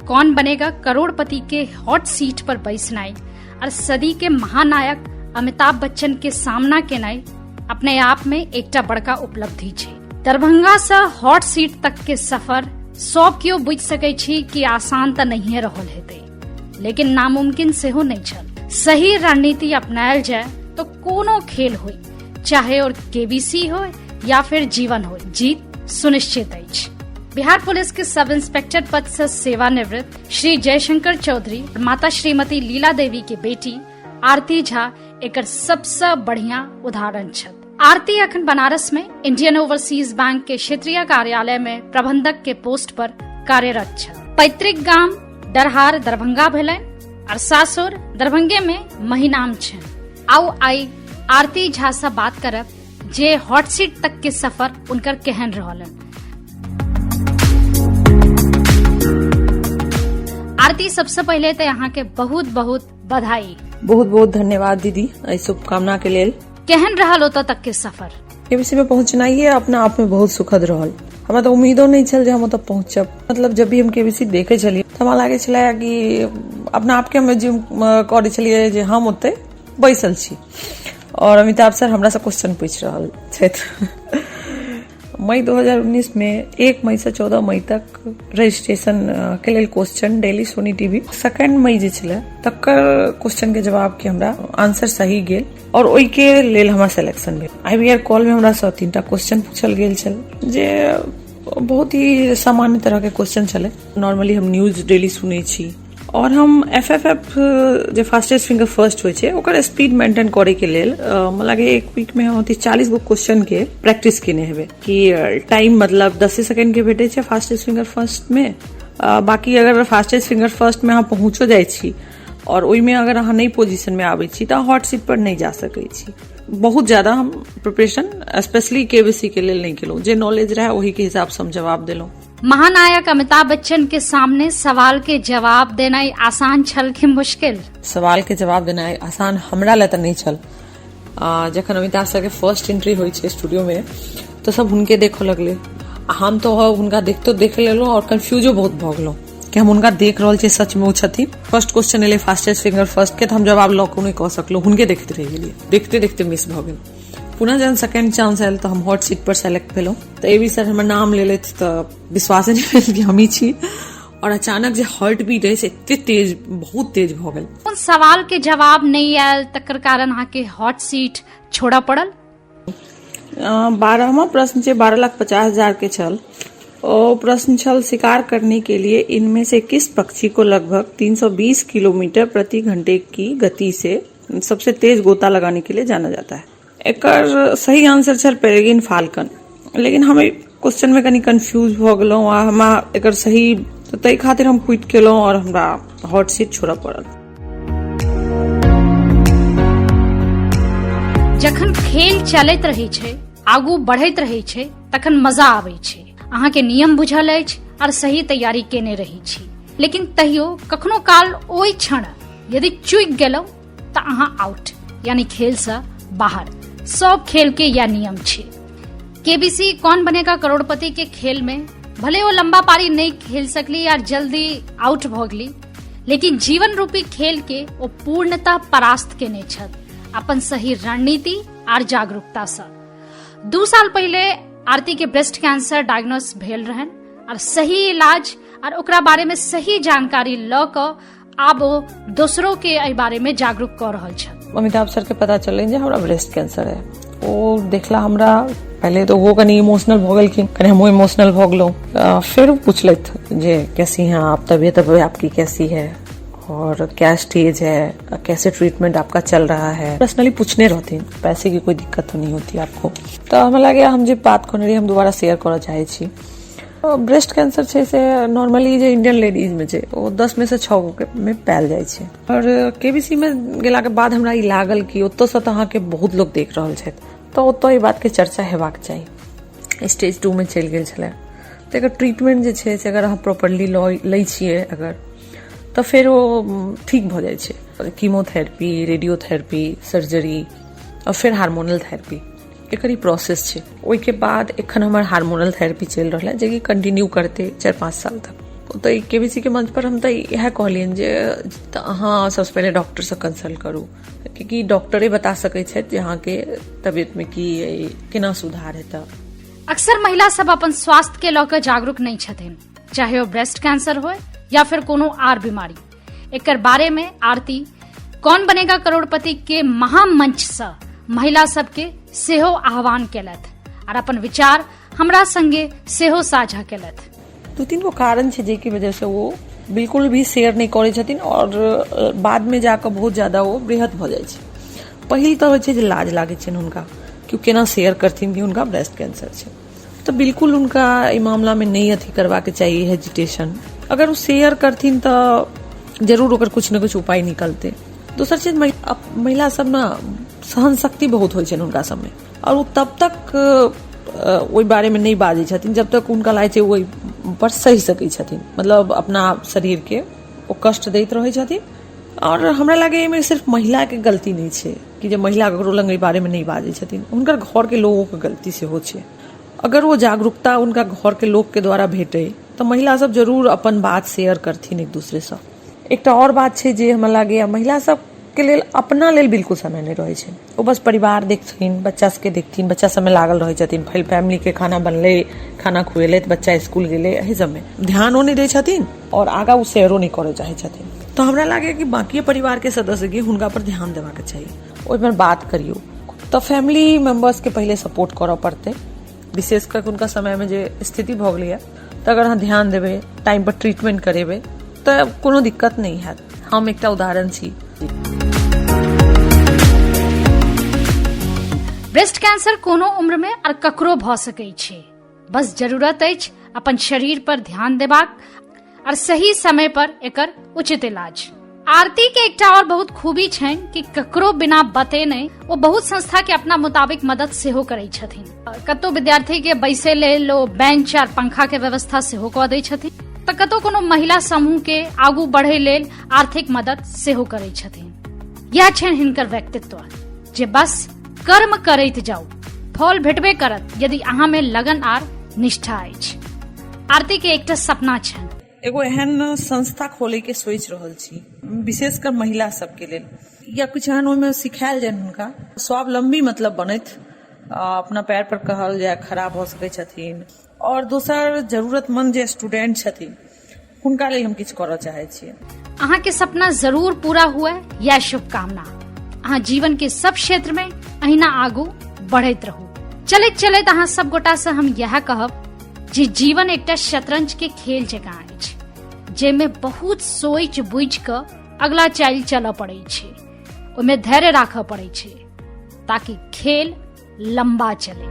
कौन बनेगा करोड़पति के हॉट सीट पर बैसनाइ और सदी के महानायक अमिताभ बच्चन के सामना केनाइ अपने आप में एकटा बड़का उपलब्धि छै। दरभंगा से हॉट सीट तक के सफर सब केओ बुझि सकै छी कि आसान तऽ नहिए रहल हेतै, लेकिन नामुमकिन सेहो नहि छल। सही रणनीति अपनायल जाय तो कोनो खेल होय, चाहे और केबीसी हो या फिर जीवन हो, जीत सुनिश्चित अछि। बिहार पुलिस के सब इंस्पेक्टर पद से सेवानिवृत्त श्री जयशंकर चौधरी माता श्रीमती लीला देवी के बेटी आरती झा एकर सबसे बढ़िया उदाहरण छथि। आरती अखन बनारस में इंडियन ओवरसीज बैंक के क्षेत्रीय कार्यालय में प्रबंधक के पोस्ट पर कार्यरत छथि। पैतृक गाम डरहार दरभंगा भेलनि और सासुर दरभंगे में महिनाम छनि। आउ आई आरती झा से बात करब जे हॉट सीट तक के सफर उनकर केहन रहलन। आरती, सबसे पहले तो यहाँ के बहुत बहुत बधाई। बहुत बहुत धन्यवाद दीदी एहि शुभकामना के लेल। केहन रहल ओतऽ तक के सफर? केबीसी में पहुंचनाइए अपना आप में बहुत सुखद रहल। हमरा तऽ उम्मीदो नहि छल जे हम ओतऽ पहुंचब। मतलब जब भी हम केबीसी देखे छलियै तऽ हमरा लागै छलै कि अपना आपके हम जिम करै छलियै जे हम ओतै बैसल छी और अमिताभ सर हमरा से क्वेश्चन पूछि रहल छथि। मई 2019 में 1 मई से 14 मई तक रजिस्ट्रेशन के लेल क्वेश्चन डेली सोनी टीवी। 2 मई जे छलै तकर क्वेश्चन के जवाब के हमरा आंसर सही गेल और ओहि के लेल हमर सिलेक्शन भेल। आईवीआर कॉल में हमरा से 3टा क्वेश्चन पूछल गेल छल जे बहुत ही सामान्य तरह के क्वेश्चन छलै। नॉर्मली हम न्यूज डेली सुनै छी और हम एफ एफ एफ जे फास्टेस्ट फिंगर फर्स्ट होइ छै ओकर स्पीड मेंटेन करे के लेल हमरा लागे एक वीक में हम 40 गो क्वेश्चन के प्रैक्टिस केने हेबै कि टाइम मतलब 10 सेकेंड के भेटै छै फास्टेस्ट फिंगर फर्स्ट में। बाकी अगर फास्टेस्ट फिंगर फर्स्ट में अहाँ पहुँचो जाइ छी और ओहिमे अगर अहाँ नहि पोजिशन में आबै छी तऽ हॉट सीट पर नहि जा सकै छी। बहुत ज्यादा हम प्रिपरेशन स्पेशली केबीसी के लेल नहि केलहुँ, जे नॉलेज रहै ओही के हिसाब से हम जवाब देलहुँ। महानायक अमिताभ बच्चन के सामने सवाल के जवाब देना आसान छल कि मुश्किल? सवाल के जवाब देना आसान हमरा लए तऽ नहि छल। जखन अमिताभ सर के फर्स्ट एंट्री होइ छै स्टूडियो में तऽ सब हुनके देखऽ लगलै आ हम तऽ हुनका देखतो देख लेलहुँ और कंफ्यूजो बहुत भऽ गेलहुँ कि हम हुनका देख रहल छियै, सच में ओ छथिन। फर्स्ट क्वेश्चन एलै फास्टेस्ट फिंगर फर्स्ट के तऽ हम जवाब लऽ कऽ नहि कऽ सकलहुँ, हुनके देखैत रहि गेलियै, देखते देखते मिस भऽ गेल। पुनः जहन सेकेंड चांस आयल तऽ हम हॉट सीट पर सेलेक्ट भेलहुँ तऽ ए बी सर हमर नाम लेलथि तऽ विश्वासे नहि भेल कि हमही छी और अचानक जे हार्ट बीट अछि एते तेज, बहुत तेज भऽ गेल। कोन सवाल के जवाब नहि आयल तकर कारण अहाँके हॉट सीट छोड़ऽ पड़ल? 12वां प्रश्न जे 12,50,000 के छल ओ प्रश्न छल शिकार करने के लिए इनमें से किस पक्षी को लगभग 320 किलोमीटर प्रति घंटे की गति से सबसे तेज गोता लगाने के लिए जाना जाता है। एकर सही आंसर छल पेरेगिन फाल्कन, लेकिन हम एहि क्वेश्चन में कनी कंफ्यूज भऽ गेलहुँ आ हमरा एकर सही तऽ ताहि खातिर हम क्विट केलहुँ और हमरा हॉट सीट छोड़ऽ पड़ल। जखन खेल चलैत रहै छै, आगू बढ़ैत रहै छै, तखन मजा आबै छै। अहाँके नियम बुझल अछि और सही तैयारी केने रहै छी, लेकिन तैयो कखनो काल ओहि क्षण यदि चूकि गेलहुँ तऽ अहाँ आउट, यानी खेल से बाहर। सब खेल के यह नियम छै। केबीसी कौन बनेगा करोड़पति के खेल में भले वो लंबा पारी नहीं खेल सकली या जल्दी आउट भऽ गेली, लेकिन जीवन रूपी खेल के ओ पूर्णतः परास्त केने छथि अपन सही रणनीति आर जागरूकता से। 2 साल पहले आरती के ब्रेस्ट कैंसर डायग्नोस भेल रहन और सही इलाज और ओकरा बारे में सही जानकारी ल कऽ आब ओ दोसरों के एहि बारे में जागरूक कऽ रहल छथि। अमिताभ सर के पता चललनि जे हमरा ब्रेस्ट कैंसर है। ओ देखला हमरा पहले तो वो कनी इमोशनल भऽ गेलखिन, कनी हमहूँ इमोशनल भऽ गेलहुँ। फेर ओ पूछलथि जे कैसी हैं आप, तबीयत अब आपकी कैसी है और क्या स्टेज है, कैसे ट्रीटमेंट आपका चल रहा है। पर्सनली पूछने रहथिन, पैसे की कोई दिक्कत तो नहीं होती आपको। तऽ हमरा लागैया हम जे बात कहने रहियै हम दोबारा शेयर करऽ चाहै छी। ब्रेस्ट कैंसर छै से नॉर्मली जे इंडियन लेडीज में छै ओ 10 में से 6 गो के में पायल जाइ छै। और केबीसी में गेला के बाद हमरा ई लागल कि ओतऽ से तऽ अहाँके बहुत लोग देख रहल छथि, तऽ ओतऽ ई बात के चर्चा हेबाक चाही। स्टेज 2 में चलि गेल छलै तऽ एकर ट्रीटमेंट जे छै से अगर अहाँ प्रॉपरली लै छियै अगर तऽ फेर ओ ठीक भऽ जाइ छै। कीमोथेरेपी, रेडियोथेरेपी, सर्जरी और फेर हार्मोनल थेरेपी, एकर ई प्रोसेस छै। ओहिके बाद एखन हमर हार्मोनल थेरेपी चलि रहल है जे कि कंटिन्यू करते 4-5 साल तक। ओतऽ केबीसी के मंच पर हम तऽ इएह कहलियनि जे अहाँ सबसँ पहिले डॉक्टरसँ कंसल्ट करू, कियाकि डॉक्टरे बता सकै छथि जे अहाँके तबियतमे की अइ, केना सुधार हेतै। अक्सर महिला सब अपन स्वास्थ्य के लऽ कऽ जागरूक नहि छथिन, चाहे ओ ब्रेस्ट कैंसर होय या फिर कोनो आर बीमारी। एकर बारे में आरती कौन बनेगा करोड़पति के महामंच से महिला सबके सेहो आह्वान केलथि और अपन विचार हमरा संगे सेहो साझा केलथि। 2-3 गो कारण छै जाहिके वजह से ओ बिल्कुल भी शेयर नहि करै छथिन और बाद में जाकऽ बहुत ज्यादा ओ बृहत भऽ जाइ छै। पहिल तऽ होइ छै जे लाज लागै छनि हुनका कि ओ केना शेयर करथिन कि हुनका ब्रेस्ट कैंसर छै, तऽ बिल्कुल हुनका एहि मामलामे नहि अथी करबाक चाही हेजिटेशन। अगर ओ शेयर करथिन तऽ जरूर ओकर किछु ने किछु उपाय निकलतै। दोसर चीज, महिला सब ने सहन शक्ति बहुत होइ छनि हुनका सबमे, और ओ तब तक ओहि बारेमे नहि बाजै छथिन जब तक हुनका लागै छै ओहि पर सहि सकै छथिन, मतलब अपना शरीरके ओ कष्ट दैत रहै छथिन। और हमरा लागैए एहिमे सिर्फ महिलाके गलती नहि छै कि जे महिला ककरो लग एहि बारेमे नहि बाजै छथिन, हुनकर घरके लोगोके गलती सेहो छै। अगर ओ जागरूकता हुनका घरके लोकके द्वारा भेटै तऽ महिला सब जरूर अपन बात शेयर करथिन एक दूसरेसँ। एकटा आओर बात छै जे हमरा लागैए महिला सबके लेल अपना लेल बिल्कुल समय नहि रहै छै। ओ बस परिवार देखथिन, बच्चा सबके देखथिन, बच्चा सबमे लागल रहै छथिन, फेर फैमिलीके खाना बनलै, खाना खुएलै, बच्चा स्कूल गेलै, एहि सबमे ध्यानो नहि दै छथिन और आगा ओ शेयरो नहि करऽ चाहै छथिन। तऽ हमरा लागैए कि बाँकी परिवारके सदस्यके हुनका पर ध्यान देबाक चाही, ओहिपर बात करियौ। तऽ फैमिली मेम्बर्सके पहिले सपोर्ट करऽ पड़तै, विशेष कऽ हुनका समयमे जे स्थिति भऽ गेलैए, तऽ अगर अहाँ ध्यान देबै, टाइम पर ट्रीटमेंट करेबै तऽ कोनो दिक्कत नहि हैत। हम एकटा उदाहरण छी। ब्रेस्ट कैंसर कोनो उम्र में और ककरो भऽ सकै छै, बस जरूरत अछि अपन शरीर पर ध्यान देबाक और सही समय पर एकर उचित इलाज। आरती के एकटा और बहुत खूबी छनि कि ककरो बिना बतेने ओ बहुत संस्था के अपना मुताबिक मदद सेहो करै छथिन। कतौ विद्यार्थी के बैसे लेल ओ बेंच और पंखा के व्यवस्था सेहो कऽ दै छथिन, तऽ कतौ कोनो महिला समूह के आगू बढ़े लेल आर्थिक मदद सेहो करै छथिन। यह छनि हिनकर व्यक्तित्व जे बस कर्म करैत जाउ, फल भेटबे करत यदि अहाँ में लगन आर निष्ठा अछि। आरती के एकटा सपना छनि। एगो एहन संस्था खोले के सोचि रहल छी विशेषकर महिला सबके लेल, या किछु एहन ओहिमे सिखायल जाय हुनका, स्वावलंबी मतलब बनथि, अपना पैर पर कहल जाय खड़ा भऽ सकै छथिन। और दोसर जरूरतमंद जे स्टूडेंट छथिन हुनका लेल हम किछु करऽ चाहै छियै। अहाँ के सपना जरूर पूरा हुए, यह शुभकामना। अहाँ जीवन के सब क्षेत्र में अहिना आगू बढ़ैत रहू। चलैत चलैत अहाँ सब गोटा से हम यह कहब जे जीवन एकटा शतरंज के खेल जकाँ अछि, जाहिमे बहुत सोचि बुझि कऽ अगला चालि चलऽ पड़ै छै, ओहिमे धैर्य राखऽ पड़ै छै ताकि खेल लंबा चले।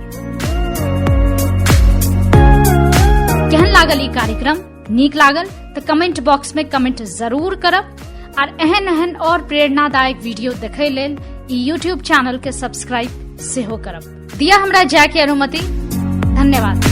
केहन लागल ई कार्यक्रम? नीक लागल तऽ कमेंट बॉक्स में कमेंट जरूर करब और एहन एहन और प्रेरणादायक वीडियो देखै लेल ई यूट्यूब चैनल के सब्सक्राइब सेहो करब। दिया हमरा जाय के अनुमति। धन्यवाद।